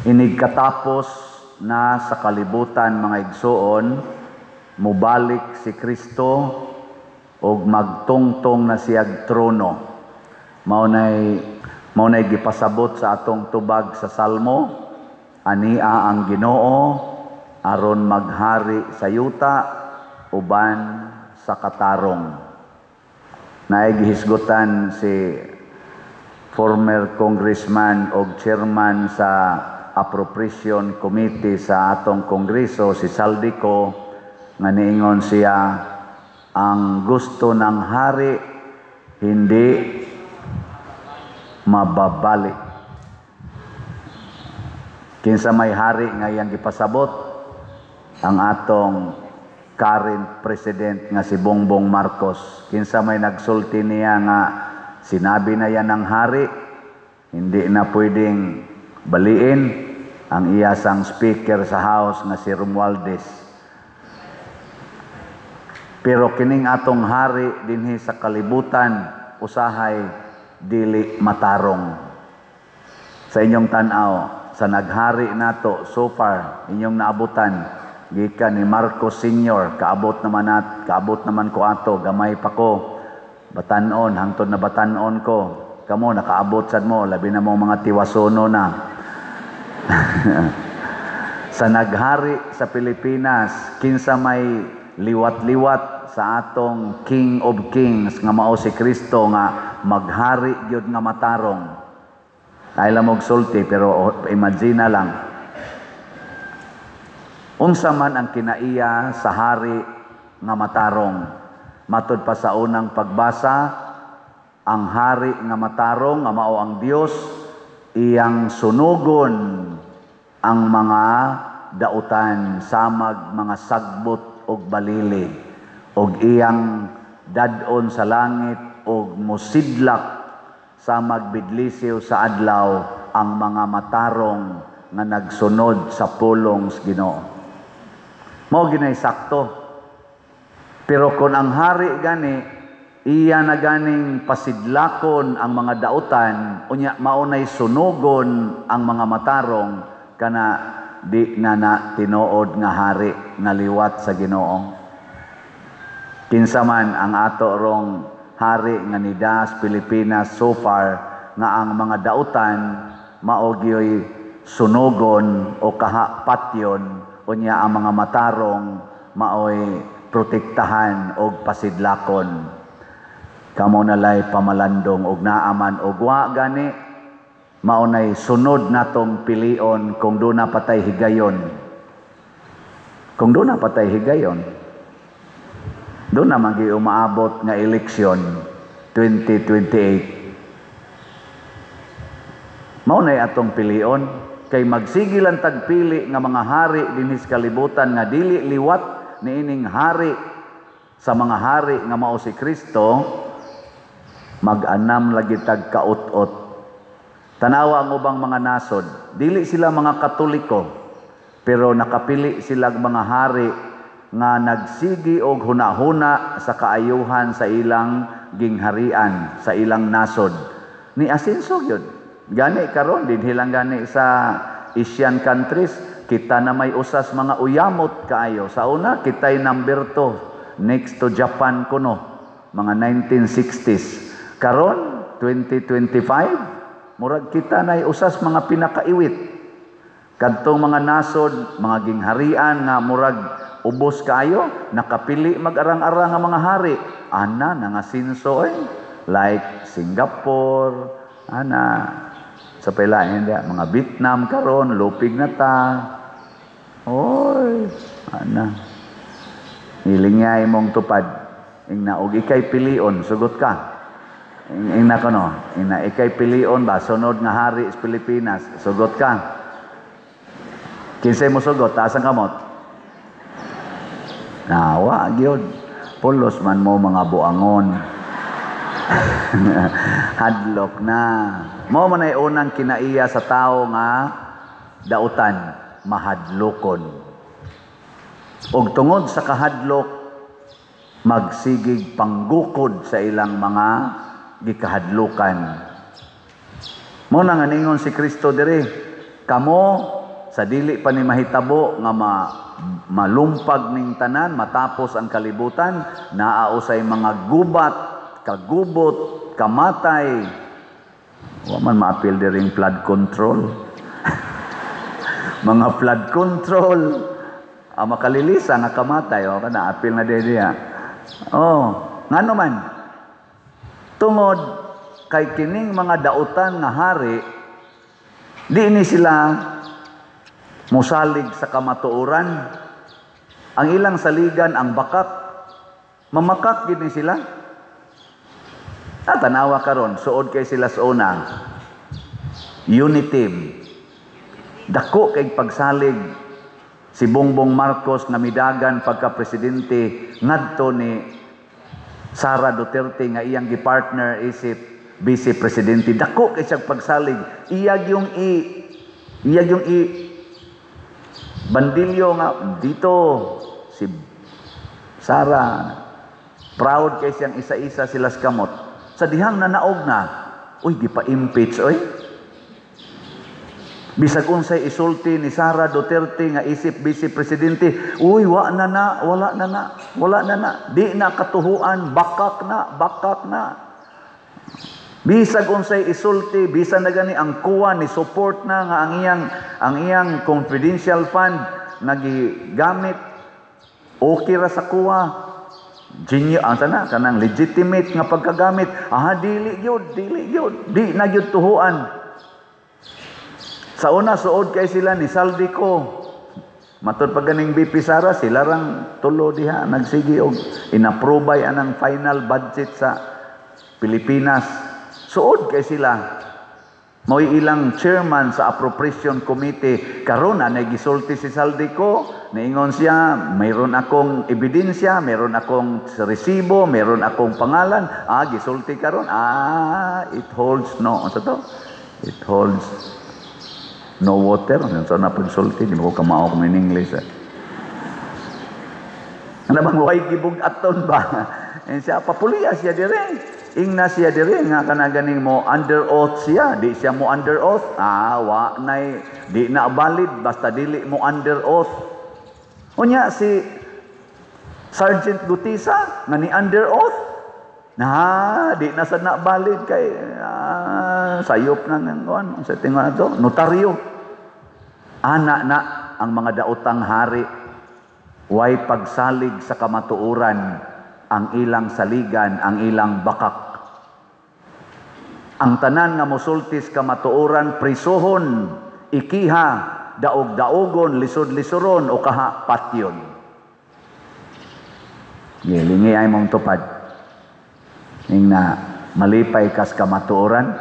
Inig katapos na sa kalibutan, mga igsuon, mubalik si Kristo ug magtungtong na siyag trono. Mao nay gipasabot sa atong tubag sa Salmo, ania ang Ginoo aron maghari sa yuta uban sa katarong. Naay gihisgutan si former congressman og chairman sa Appropriation Committee sa atong Kongreso, si Zaldy Co, nga niingon siya, ang gusto ng hari hindi mababali. Kinsa may hari nga iyang gipasabot? Ang atong current president nga si Bongbong Marcos. Kinsa may nagsulti niya nga sinabi na yan ng hari, hindi na pwedeng baliin? Ang iya sang speaker sa House nga si Romualdez. Pero kining atong hari dinhi sa kalibutan usahay dili matarong. Sa inyong tan-aw, sa naghari nato so far, inyong naabutan, gikan ni Marcos Sr., kaabot naman at kaabot naman ko ato, gamay pa ko, batanon, hangtod na batanon ko. Kamo nakaabot sad mo, labi na mo mga tiwasono na. Sa naghari sa Pilipinas, kinsa may liwat-liwat sa atong King of Kings nga mao si Kristo nga maghari gyud nga matarong? Ay lang og sulti, pero imagine na lang. Unsa man ang kinaiya sa hari nga matarong? Matud pa sa unang pagbasa, ang hari nga matarong nga mao ang Dios, iyang sunugon ang mga dautan samag mga sagbot og balili, og iyang dad-on sa langit og musidlak samag bidlisiw sa adlaw ang mga matarong nga nagsunod sa pulong sa Ginoo. Mao ginay sakto. Pero kung ang hari gani iya na ganing pasidlakon ang mga dautan, unya mao nay sunugon ang mga matarong, kana di na na tinuod nga hari nga liwat sa Ginoo. Kinsa man ang ato rong hari nga nidas Pilipinas so far nga ang mga dautan mao gyoy sunugon o kaha patyon, unya ang mga matarong maoy protektahan og pasidlakon? Kamo nalay pamalandong, og naaman og wa gani, mao nay sunod natong pilion kung duna patay higayon. Kung duna patay higayon, doon na magi umaabot nga eleksyon 2028. Mao nay atong pilion kay magsige lang tagpili nga mga hari dinhi sa kalibutan nga dili liwat niining hari sa mga hari nga mao si Kristo, mag-anam lagi tag kaut-ot. Tanawa ang ubang mga nasod, dili sila mga Katoliko, pero nakapili sila mga hari nga nagsigi og hunahuna sa kaayuhan sa ilang gingharian, sa ilang nasod. Ni asenso gyud. Gani karon dinhi lang gani sa Asian countries, kita na may usas mga uyamot kaayo. Sa una, kita'y number 2 next to Japan kuno, mga 1960s. Karon 2025, murag kita na usas mga pinakaiwit. Kadtong mga nasod, mga gingharian nga murag ubos kaayo, nakapili mag-arang-arang nga mga hari. Ana, nangasinso eh. Like Singapore, ana, sa pila, hindi, mga Vietnam karon, lupig na ta. Oy, ana. Hilingya imong tupad. Ingna, og ikay pilion, sugot ka. Ingna ko no, ingna, ikay pilion ba, sunod nga hari sa Pilipinas, sugot ka. Kinsay mo sugot, taas ang kamot. Nawa, gyud. Pulos man mo mga buangon. Hadlok na. Mao man ay unang kinaiya sa tao nga dautan, mahadlokon. Og tungod sa kahadlok, magsigig panggukod sa ilang mga gikahadlukan. Mao na nga ningon si Kristo diri, Kamo sa dili pa ni mahitabo nga malumpag ning tanan, matapos ang kalibutan, naa usay mga gubat, kagubot, kamatay. Wa man maapil diring flood control. Mga flood control. Ang makalilisa nga kamatay, o kana apil na diha. Oh, ngano man? Tungod kay kining mga dautan nga hari, di ni sila musalig sa kamatuoran. Ang ilang saligan ang bakak. Mamakak gid ni sila. Ah, tanawa karon, suod kay sila sa una. Unity. Dako kay pagsalig si Bongbong Marcos nga midagan pagka presidente ngadto ni Sara Duterte nga iyang gipartner isip vice presidente. Dako kay siyang pagsalig. Iyag yung i bandilyo nga dito si Sara, proud kay siyang isa-isa sila sa kamot. Sa dihang nanaog na, uy, gipa-impeach oy. Bisag unsay isulti ni Sara Duterte nga isip vice presidente, uy, wa na na, wala na na, wala na na, di na katuhuan, bakak na, bakak na. Bisag unsay isulti, bisan na gani ang kuwa ni support na nga ang iyang confidential fund nga gigamit okay ra sa kuwa. Genyo ang sana kanang legitimate nga pagkagamit. Ah, dili gyud, dili gyud, di na gyud tuhuan. Sa una, suod kay sila ni Zaldy Co. Matod pa ganing VP Sara, sila rang tulo diha nagsige og inaprobay anang final budget sa Pilipinas. Suod kay sila. Mao'y ilang chairman sa Appropriation Committee. Karon na gisulti si Zaldy Co, niingon siya, mayroon akong ebidensya, mayroon akong resibo, mayroon akong pangalan. Ah, gisulti karon. Ah, it holds no. Ano to? It holds no water. Ano sa na pagsulti? Di mo ko kamao kung in English. Eh. Ano bang way gibug-aton ba? Eh, siya, papuliya siya dire. Ingna siya dire nga kana ganing mo under oath siya, di siya mo under oath. Ah, wa nay di na valid basta dili mo under oath. Unya si Sergeant Guteza nga ni under oath. Na di na sad na valid kay sayop na ng kuan sa tingon ato notaryo. Ana na ang mga daotang hari, way pagsalig sa kamatuoran, ang ilang saligan ang ilang bakak. Ang tanan nga mosultis kamatuoran, prisuhon, ikiha, daog-daogon, lisod-lisuron o kaha patyon. Gilingi ay mong tupad. Ing na malipay kas kamatuoran.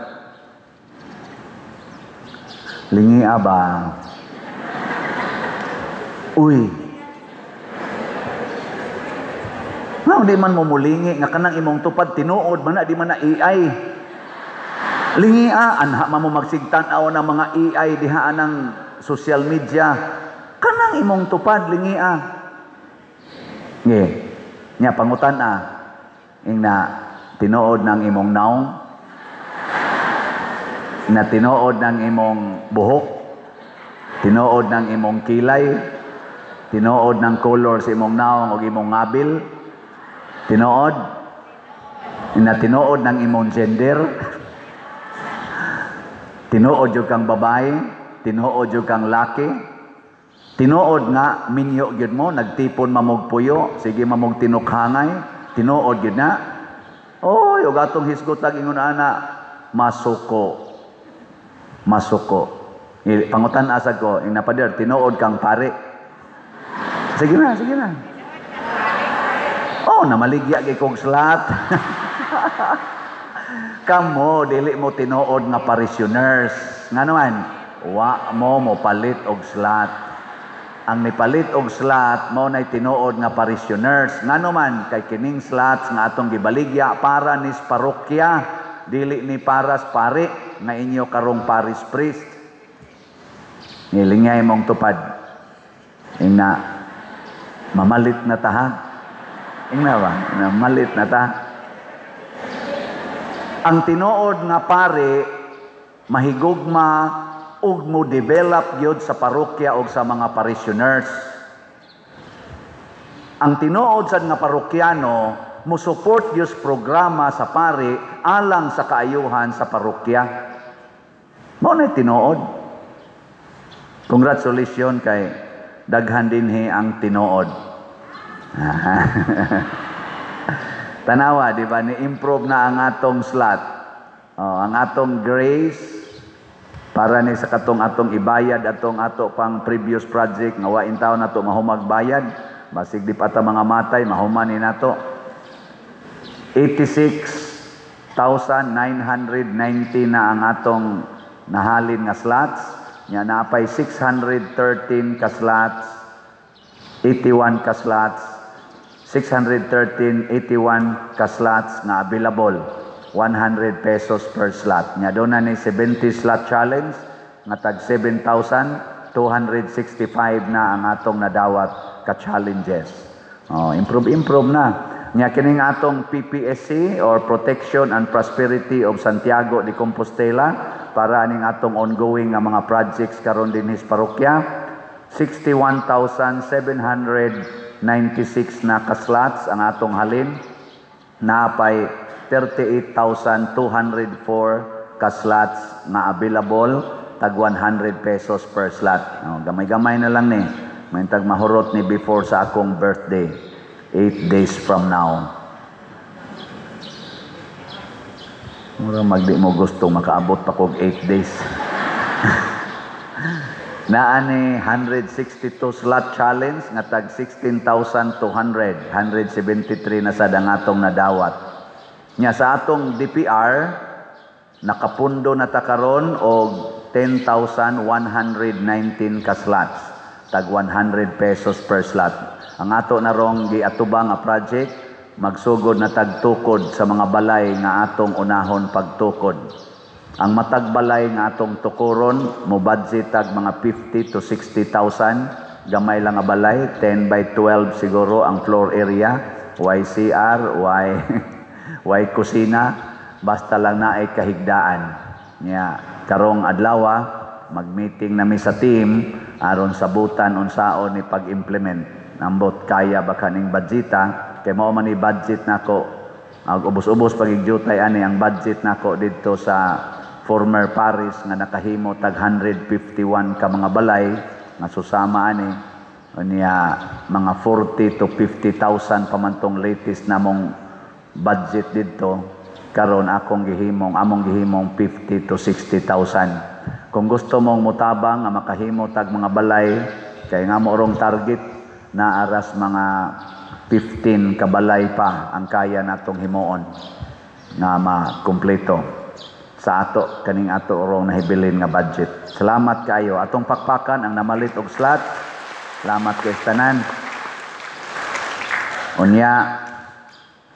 Lingi aba. Uy. Nga di man mo mulingi nga kanang imong tupad tinuod man na, di man na AI. Lingi a, anha man mo magsigtan-aw ng mga AI diha anang social media. Kanang imong tupad lingi a. Nge, nya pangutan a. Ing na tinuod ng imong naong, na tinuod ng imong buhok, tinuod ng imong kilay, tinuod ng color sa imong naong o imong ngabil, tinuod, na tinuod ng imong gender, tinuod jud kang babae, tinuod jud kang laki, tinuod nga minyo gyud mo, nagtipon mamog puyo, sige mamog tinukhangay, tinuod gyud na. Oy, ug atong hisgotag ingon ana, masuko. Masuko. Pangutan asag ko, ing napader, tinuod kang pare. Sige na, sige na. Oh, namaligya gyud kog slot. Kamo, dili mo tinuod nga parishioners. Nga naman, wa mo mo palit og slot. Ang nipalit og slot mao nay tinuod nga parishioners. Ngano man, kay kining slots nga atong gibaligya para nis parokya, dili ni paras pare nga inyo karong parish priest. Nilingay mong tupad. Ingna mamalit na taha. Ingna ba? Mamalit na ta. Ang tinuod nga pare mahigugma Ug mo develop gyud sa parokya og sa mga parishioners. Ang tinuod sad nga parokyano mo support gyud programa sa pari alang sa kaayuhan sa parokya. Mao na tinuod. Congratulations kay daghan dinhi ang tinuod. Tanawa, di ba, ni-improve na ang atong slot. Oh, ang atong grace para ni sa katong atong ibayad atong ato pang previous project nga wa taon nato mahumag bayad, basig di pa ta mga matay mahuman ni nato. 86,990 na ang atong nahalin nga slots nya, naapay 613 ka slots, 81 ka slots, 613, 81 ka slots nga available, 100 pesos per slot. Nya doon na ni 70 slot challenge nga tag 7,265 na ang atong nadawat ka challenges. Oh, improve improve na. Nya kining atong PPSC or Protection and Prosperity of Santiago de Compostela para aning atong ongoing nga mga projects karon dinhi sa parokya, 61,796 na ka slots ang atong halin, naapay 38,204 ka slots nga available, tag 100 pesos per slot. Oh, gamay-gamay na lang ni. May tag mahurot ni before sa akong birthday. 8 days from now. Mura magdi mo gusto makaabot pa kog 8 days. Naa ni 162 slot challenge nga tag 16,200, 173 na sad ang atong nadawat. Nya sa atong DPR nakapundo na ta karon og 10,119 ka slots, tag 100 pesos per slot. Ang ato na rong giatubang nga project, magsugod na tagtukod sa mga balay nga atong unahon pagtukod. Ang matag balay nga atong tukuron mo budget tag mga 50 to 60,000, gamay lang nga balay, 10 by 12 siguro ang floor area, YCR, Y Y kusina, basta lang naay kahigdaan. Nya karong adlaw mag-meeting nami sa team aron sabutan unsaon ni pag-implement. Ambot kaya ba kaning budgeta, kay mao man ni budget nako. Ag ubos-ubos pagigjutay ani ang budget nako didto sa former parish nga nakahimo tag 151 ka mga balay nga susama ani. Unya mga 40 to 50,000 pa man tong latest namong budget didto. Karon akong gihimong, among gihimong 50 to 60,000. Kung gusto mong mutabang nga makahimo tag mga balay, kay nga mo rong target na aras mga 15 ka balay pa ang kaya natong himuon nga makumpleto sa ato kaning ato rong nahibilin nga budget. Salamat kaayo. Atong pakpakan ang namalit og slot. Salamat kay tanan. Unya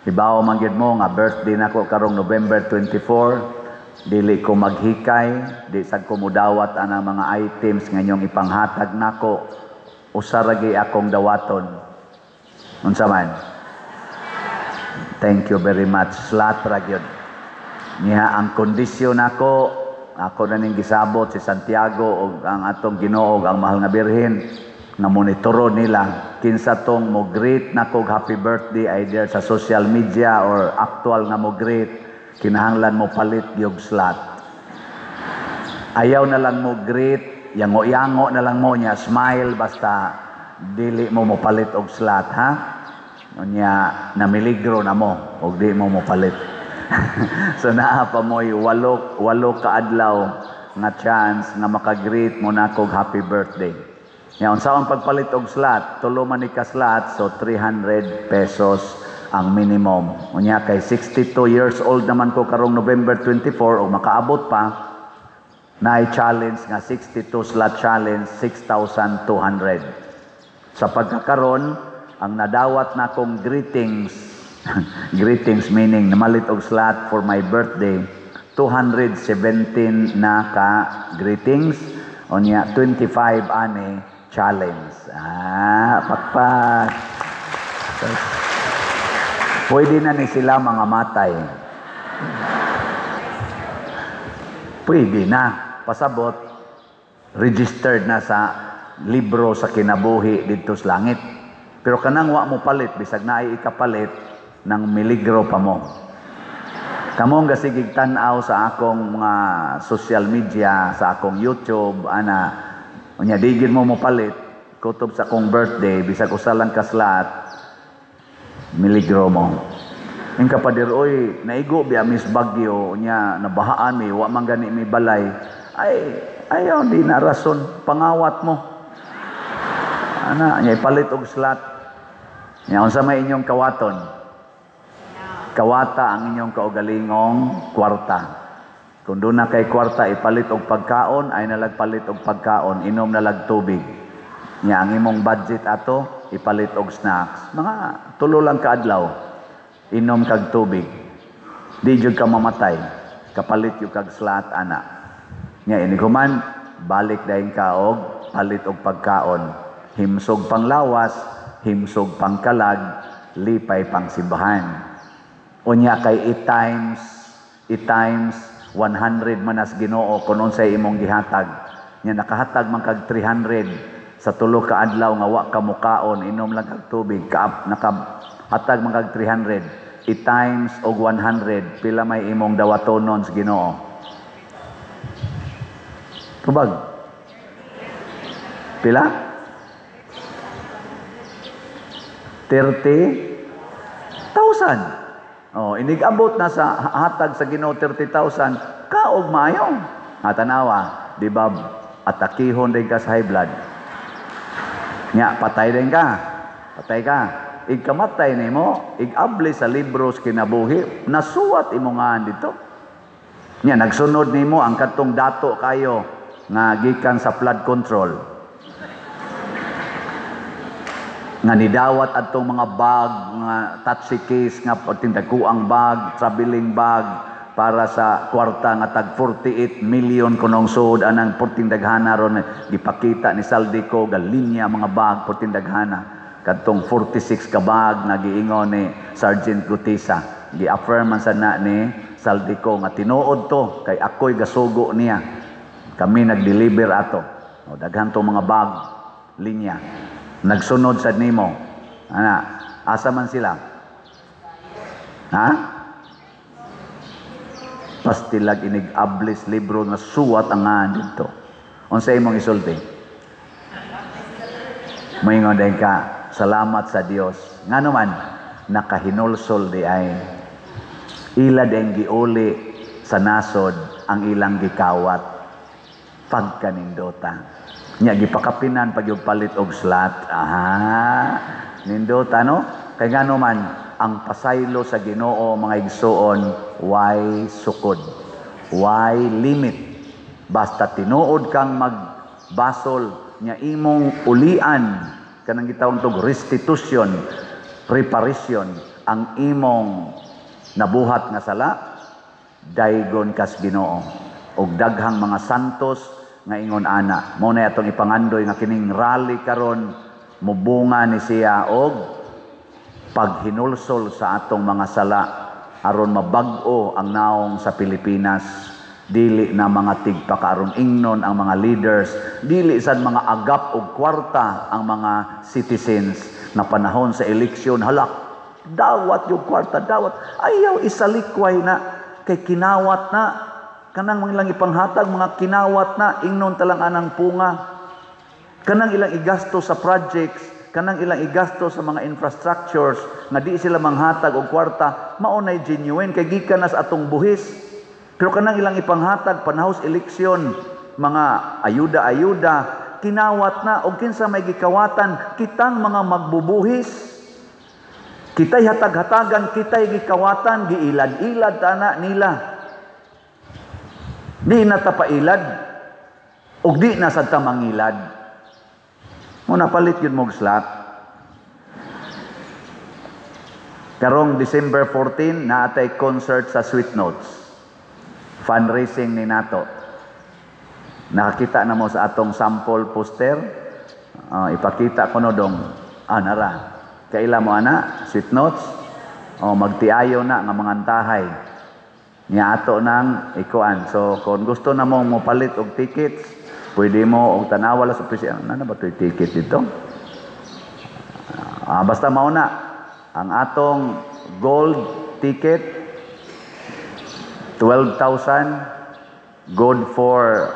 hibaw man gyud mo nga birthday nako karong November 24, dili ko maghikay, di sad ko mudawat anang mga items nga inyong ipanghatag nako. Usa ra gyud akong dawaton. Unsa man? Thank you very much. Slot ra gyud. Niya ang kondisyon nako, ako na ning gisabot si Santiago og ang atong Ginoo og ang mahal nga Birhen nga monitoro nila kinsa tong mo greet nako og happy birthday either sa social media or actual nga mo greet, kinahanglan mo palit gyud slot. Ayaw na lang mo greet, yango-yango na lang mo niya, smile basta dili mo mopalit og slot, ha? Unya namiligro na mo og di mo mopalit. So naa pa mo'y walo ka adlaw nga chance nga makagreet mo nako og happy birthday. Nya unsa ang pagpalit og slot? Tulo man ni ka slot, so 300 pesos ang minimum. Unya kay 62 years old naman ko karong November 24 og makaabot pa, naay challenge nga 62 slot challenge, 6,200. Sa pagkakaron, ang nadawat na akong greetings, greetings meaning namalit og slot for my birthday, 217 na ka greetings, unya 25 ani challenge. Ah, pakpak. Pwede na ni sila mga matay. Pwede na. Pasabot, Registered na sa libro sa kinabuhi didto sa langit. Pero kanang wa mo palit, bisag naay ikapalit, nang miligro pa mo. Kamong gasigig tan-aw sa akong mga social media, sa akong YouTube, ana, unya digin mo mopalit, kutob sa akong birthday, bisag usa lang ka slot, miligro mo. Yung kapader, oy, naigo biya mis Bagyo, unya nabahaan mi, wa man gani mi balay. Ay, ayaw, di na rason, pangawat mo. Ana, nya ipalit og slot. Nya unsa may inyong kawaton? Kawata ang inyong kaugalingong kwarta. Kung doon na kay kwarta ipalit og pagkaon, ay nalagpalit og pagkaon, inom na lag tubig. Nya ang imong budget ato ipalit og snacks. Mga tulo lang kaadlaw, inom kag tubig. Di jud ka mamatay. Kapalit yung kag slot ana. Nya iniguman balik dayon ka og palit og pagkaon. Himsog pang lawas, himsog pang kalag, lipay pang simbahan. Unya kay i-times 100 manas Ginoo kung unsay imong gihatag. Nya nakahatag man kag 300 sa tulo ka adlaw nga wa ka mukaon, inom lang kag tubig, kaap nakahatag man kag 300, i-times og 100, pila may imong dawatonon sa Ginoo? Tubag. Pila? 30,000. Oh, inig-abot na sa hatag sa Ginoo 30,000, kaog maayo. Ha, tanawa, di ba atakihon din ka sa high blood? Nya patay din ka. Patay ka. Igkamatay nimo, igabli sa libros kinabuhi, nasuwat imo ngaan dito. Nya nagsunod nimo ang katong dato kayo nga gikan sa flood control. Nga nidawat adtong mga bag, mga taxi case nga tindaguang bag, traveling bag para sa kwarta nga tag 48 million kunong suod anang portindaghana ron gipakita ni Saldico galinya mga bag portindaghana kadtong 46 ka bag nga giingon ni Sergeant Gutisa, gi-affirm man sa na ni Saldico nga tinuod to kay ako'y gasugo niya, kami nag-deliver ato. O, daghan tong mga bag linya. Nagsunod sa nimo. Ana, asa man sila? Ha? Pastilag inig-ablis libro nga suwat ang ngaan dito. Unsa imong isulti? Moingon din ka, salamat sa Dios. Ngano man nakahinulsol di ay ila din giuli sa nasod ang ilang gikawat pagkanindota. Nya gipakapinan pag yung palit og slot. Aha, nindota no? Kay ngano man ang pasaylo sa Ginoo mga igsuon, why sukod, why limit. Basta tinuod kang magbasol nya imong ulian kanang gitawag tog restitution, reparation ang imong nabuhat nga sala, daygon kas Ginoo. Og daghang mga santos nga ingon ana. Mao na atong ipangandoy nga kining rally karon mubunga ni siya og paghinulsol sa atong mga sala aron mabag-o ang naong sa Pilipinas. Dili na mga tigpakaaron ingnon ang mga leaders, dili sad mga agap og kwarta ang mga citizens na panahon sa eleksyon halak dawat yung kwarta, dawat. Ayaw isalikway na kay kinawat na kanang mga ilang ipanghatag mga kinawat na ingnon talang anang punga, kanang ilang igasto sa projects, kanang ilang igasto sa mga infrastructures nga di sila manghatag og kwarta, mao nay genuine kay gikan na sa atong buhis. Pero kanang ilang ipanghatag panahos eleksyon, mga ayuda-ayuda, kinawat na. Og kinsa may gikawatan? Kitang mga magbubuhis. Kitay hatag-hatagan, kitay gikawatan, giilad-ilad tana nila. Di na tapailad og di na sad ta mangilad. Mo napalit yun mog slot. Karong December 14 naatay concert sa Sweet Notes. Fundraising ni nato. Nakakita na mo sa atong sample poster. Ipakita ko no dong. Ah, nara. Kaila mo ana, Sweet Notes. O magtiayo na nga mga antahay. Nya ato nang ikuan. So kung gusto na mong mopalit og tickets Pwede mo og tanawa lang sa presyo. Ano na ba to'y ticket dito? Basta mao na ang atong gold ticket, 12,000, good for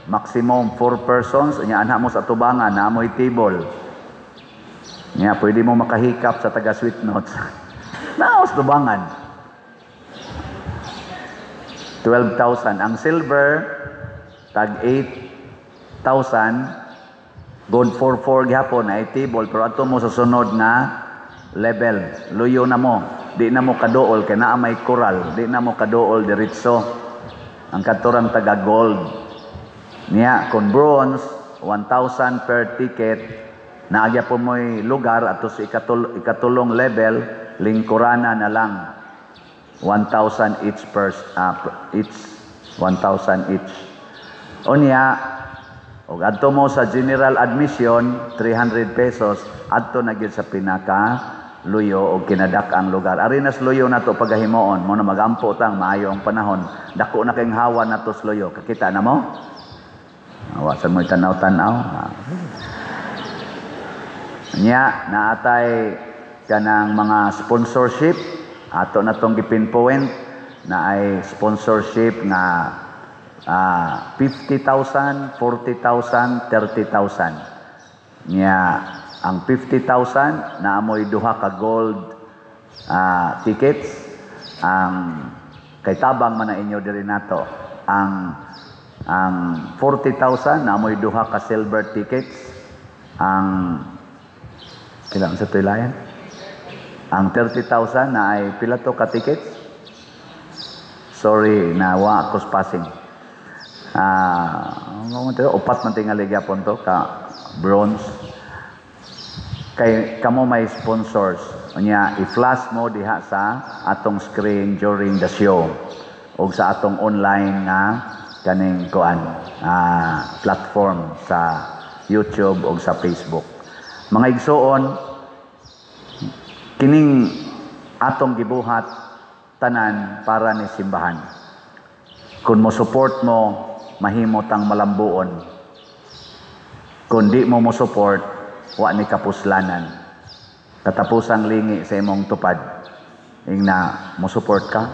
maximum 4 persons. Nya anha mo sa tubangan na mo'y table. Nya pwede mo makahikap sa taga Sweet Notes. Naa sa tubangan. 12,000. Ang silver, tag 8,000, good for 4 gihapon ay table, pero ato mo sa sunod nga level, luyo na mo. Di na mo kaduol kay naa may koral, di na mo kaduol diretso. Ang katurang taga gold. Niya kung bronze, 1,000 per ticket, naagya po mo'y lugar ato sa ikatulong level, lingkurana na lang. 1,000 each 1,000 each. Unya, og adto mo sa general admission, 300 pesos, adto na gyud sa pinaka luyo og kinadak ang lugar. Ari nas luyo nato pagahimuon mo na magampo tang maayo ang panahon. Dako na kayong hawa nato sa luyo. Kakita na mo? Awa sa mo tanaw-tanaw. Nya naatay kanang mga sponsorship ato na tong gipinpoint na ay sponsorship nga 50,000, 40,000, 30,000. Nya ang 50,000 na amoy duha ka gold tickets, ang kay tabang man na inyo diri nato. Ang 40,000 na amoy duha ka silver tickets. Ang pila sa tuylayan? Ang 30,000 na ay pila to ka tickets? Sorry, na wa ako passing. Upat man tingali gyapon to ka bronze. Kay kamo may sponsors. Unya i-flash mo diha sa atong screen during the show ug sa atong online nga kaning kuan platform sa YouTube ug sa Facebook. Mga igsuon, kining atong gibuhat tanan para ni simbahan. Kung mo support mo, mahimo tang malambuon. Kung di mo mo support, wa ni kapuslanan. Katapusang lingi sa imong tupad. Ingna mo support ka.